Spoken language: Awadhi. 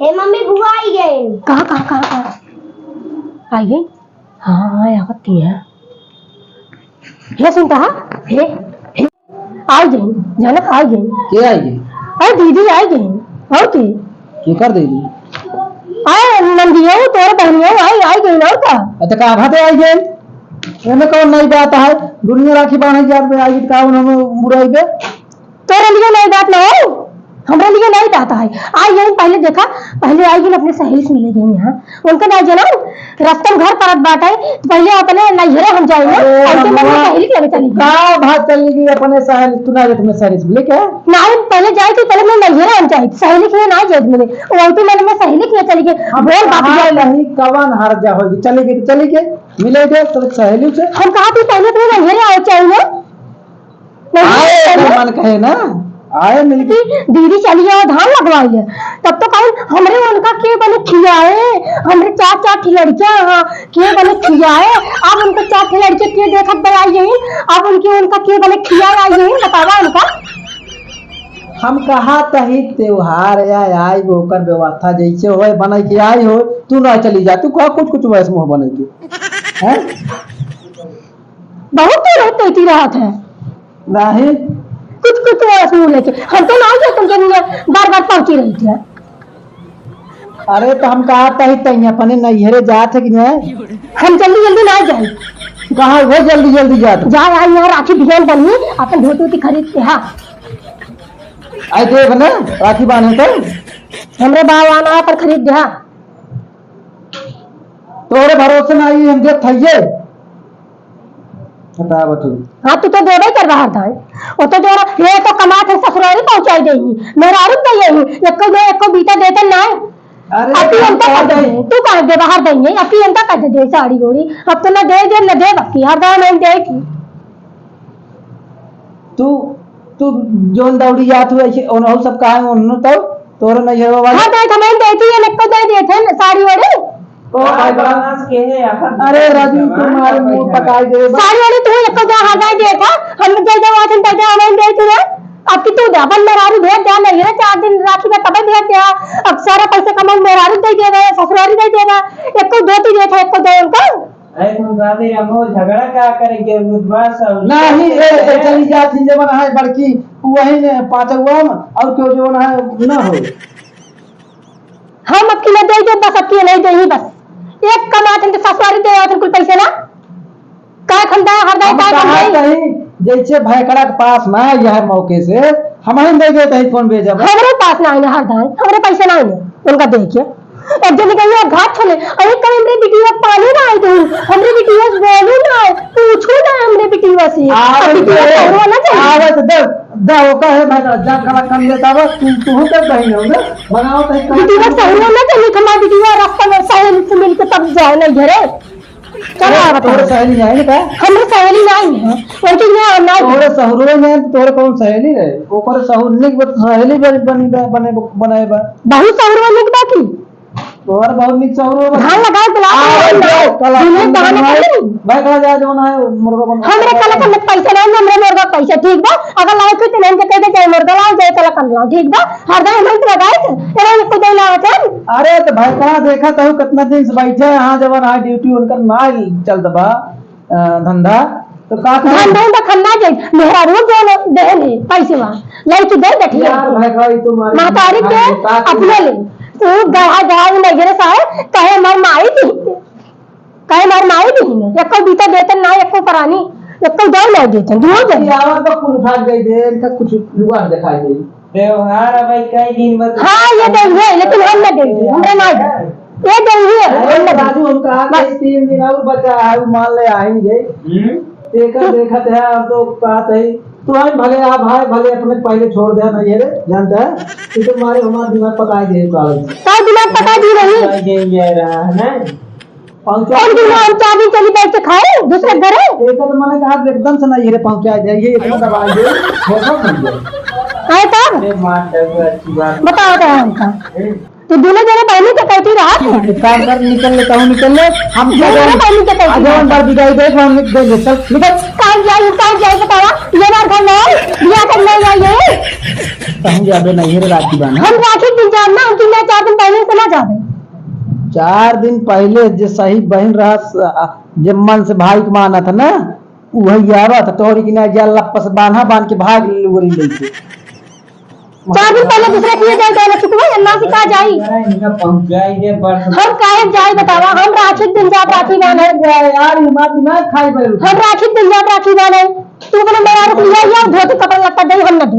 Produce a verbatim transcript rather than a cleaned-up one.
हे मम्मी, बुआ आई गई। कहाँ, कहाँ, कहाँ, कहाँ? आई गई? हाँ, हाँ, आवत ही है। हे सुनता है? हे, हे, आई गई, जनक आई गई। के आई गई? अरे दीदी आई गई। और के? केकर दीदी? अरे नंदियो, तोर बहनियो आई, आई गई ना, और का? अच्छा, का भाते आई गई? एमे कौन नई बात है? दुनिया राखी बांधे जात में आई गई, का उन्होंने बुराई बे? तोरे लिए नई बात ना हो, हमरे लिए नई बात है। आई गई पहले देखा, पहले आई गई अपने सहेली से मिले गई यहाँ। उनका ना जना, रस्ता में घर परत बाटे, तो पहले अपने नैहरे हम जाई ना, अरे ऐसे मन में रमुआ, सहेली के लगे चली गई। का बात चली गई अपने सहेली, तू ना अपने सहेली से मिले क्या? ना, पहले जाई थी, पहले मैं नैहरे हम जाई थी, सहेली के यहाँ ना जाई थी मिले। वो तो मन में सहेली के यहाँ चली गई। हम बोल बात कहा जाए। नहीं, कवन हर जा होगी, चली गई तो चली गई, मिले गए तो सहेली से। हम कहा थी पहले तो नैहरे आए चाहिए। नहीं, आए तो नहीं। मन कहे ना, आए मिल के। दीदी चली आओ, धान लगवाई ले। तब तो कहीं हमरे उनका के बने खियाए, हमरे चार चार ठे लड़कियां हैं, के बने खियाए। अब उनको चार ठे लड़के के देखत बे आई यही, अब उनके उनका के बने खियाए आई यही, बतावा उनका। हम कहा तही त्योहार या आई ओकर व्यवस्था जैसे होए बने के आई हो, तू ना चली जा, तू कहा कुछ कुछ वैसे मुँह बने के, हैं? बहुत तो रहते रहत है। नहीं। कुछ कुछ तो ऐसे मुंह लेके। हम तो ना जाते, तुम जब बार बार पहुंची रही थी। अरे तो हम कहा तही तही अपने नैहरे जात है कि नहीं? हम जल्दी जल्दी ना जाए। कहाँ वो जल्दी जल्दी जात? जा आई यहाँ राखी बिहान बनी, अपन धोती वोती खरीद के, हाँ। आई देख ना, राखी बांधे तो। हमरे बाव आना अपन खरीद दे, हाँ। तोरे भरोसे ना आई, हम देत हइये। बतावा तू। हाँ, तू तो देबे कर बाहर दाई। वो तो जो रहा, ये तो कमात है ससुरारी पहुँचाई देही। मेहरारू दे यही, एको दे, एको बीता देते ना। अरे, अति हम अंता कह कर दे, दे। तू कह दे बाहर देंगे, अति अंता कर दे, दे साड़ी ओड़ी। अब तो ना दे, दे, ना दे, बाकी हर दाई नहीं दे की। तू, तू जोन दौड़ी जात हुए, ऐसे ओनहु सब कहा है, ओनहु तो तोरे नैहरवा वाली। हाँ, दे, हमें दे दी, ये लोग को दे दिए थे ना, साड़ी वाड़ी। ओ भाई बड़ा। अरे राजू, तुम्हारे मुंह पकाई दे। साड़ी वाड़ी तू एक को जा, हाँ, दे दिए था, हम दे दे, आज हम दे दे, हमें दे तू ना। अब की तू दे, अपन मेहरारू भेज दे, नहीं है, चार दिन राखी का तबे भेज दे। अब सारा पैसा कमा मेहरारू दे दे रहे, ससुरारी दे दे रहे, एक को धोती दे था, एक को दे उनको। अरे तुम गाँधी रमो, झगड़ा का करेंगे, उद्वास और नहीं, ए, ए, चली जात ही जवन है बड़की, वही ने पाँचवा में, और क्यों जवन है, ना हो। हम अब की ना दे दे, बस अब की नहीं दे ही बस। एक कमात हम तो ससुरारी दे आते कुल पैसे ना। का खंदा, हर दाई हम का कहा खंदा। कहीं, जैसे भैकड़ा के पास ना, यह मौके से, हम ही दे देते हैं, कौन भेजब? हमरे पास ना आए ना हर दाई, हमरे पैसे ना आए ना, उनका दे के। एक जनी गई है घाट छोले, अरे कल हमरे बिटिया पानी ना आई दूँ, हमरे बिटिया बोलू ना आए, पूछू ना हमरे बिटिया से। आवत अब बिटिया दे, सहुरो ना चाहिए। आवत दे, दे, वो कहे भाई, जा खड़ा कर लेता बस, तू, तू हो तो बहन हो ना, बनाओ तो एक बिटिया सहुरो ना चाहिए, हमारी बिटिया रास्ता में सहेली से मिलके तब जाए ना घरे। चलो, अरे, आवत तोरे है। सहेली नहीं का? हमरे सहेली नहीं है, उनके यहाँ ना तोरे सहुरो में, तोरे कौन सहेली रहे? ओकर सहुर निक बत-, सहेली बन-, बनी बा, बने, बने बा। बहुत सहुरो निक बा की? तोहर बहुत निक सौरो बा। धान लगाए गुलाब आ, के ए, फूल। कला दुनिया फूल जमाना बनाए। कहीं नहीं। भाई, कहाँ जाए जमाना है, मुर्गा बन-, हमरे कला का मत पैसा नहीं, हमरे मुर्गा पैसा, ठीक बा? अगर लाए के तो नहीं, तो कह दे, जाए मुर्गा लाओ, जाए कला कर लाओ, ठीक बा? हर दाई हम तो लगाए थे, तेरा ये को दे लाओ, चल। अरे, तो भाई, कहाँ देखा था, कितना दिन से बैठे हैं, हाँ, जब वहाँ ड्यूटी उनकर ना चलत बा। अ, धंधा, तो का करी? धंधा उंधा खन्ना जे, मेहरारू जौन देहन है, पैसवा, लइकी दे देती है। यार, भाई, भाई, तुम्हारे महतारी के भाई, का अपने करी? ले। तू गधा, गधा, नजर से है, कहे हमार माई दी, कहे हमार माई दी ने, एको बीता देतन ना, एको परानी, एको दौ ना देतन, दुनो जन। यार, तो कुल उठा के दे, इनका कुछ जुगाड़ दिखाई दे। व्यवहार अब कई दिन बाद हाँ, ये देंगे, लेकिन हम ना देंगे, हमरा ना देंगे। ये देंगे, अरे हम ना देंगे। राजू, हम कहा बस। कि तीन दिन और बचा है, मान ले आएंगे। हम्म। देखा, देखत है, अब तो बात है, तू है भले, आप है भले, अपने पहले छोड़ दे ना, ये रे, जानता है, तू तो मारे हमारा दिमाग पका ही दे, कागज। का दिमाग पका दी नहीं? पका ही दे, ये रहा है ना। पहुंचा एक दिन हम चार दिन चली बैठ के खाए, दूसरे घरे। एक तो मैंने कहा कि एकदम से ना ये रे पहुंचा जाए, ये इतना दबा दे, होगा बन जाए। आए तब? अरे मार दे, अच्छी बात। बताओ तो हमका। ए। तो दोनों जने बहनी के कहती रहा तू। एक काम कर, निकल ले, कहूँ निकल ले, हम दोनों जने बहनी के कहती आज रहा। हम बार विदाई दे, हम निकल ले, चल, निकल। कहाँ जाए, कहाँ जाए, बतावा? ये ना घर में, बिया करने आई है। कहीं जाबे नहीं है राखी बांधे। हम राखी के दिन जाब ना, हम तीन चार दिन पहले से ना जाबे। चार दिन पहले जे सही बहिन रहस, आ, जे मन से भाई के मानत है ना, उहइ आवत, तोहरी के ना जा लप्पस बांधा बांध के भाग ले ओरी लेके। चार दिन पहले दूसरे किए जाए जाए ना चुकवे, ना से का जाई। इनका पहुंचाई दे बस। हम काहे जाई बतावा, हम राखी के दिन जाब राखी बांधे। यार, ये बात दिमाग खाई पर। हम राखी के दिन जाब राखी बांधे। तू अपने मेहरारू के लिया, या धोती कपड़ा लत्ता दे, हम ना दे।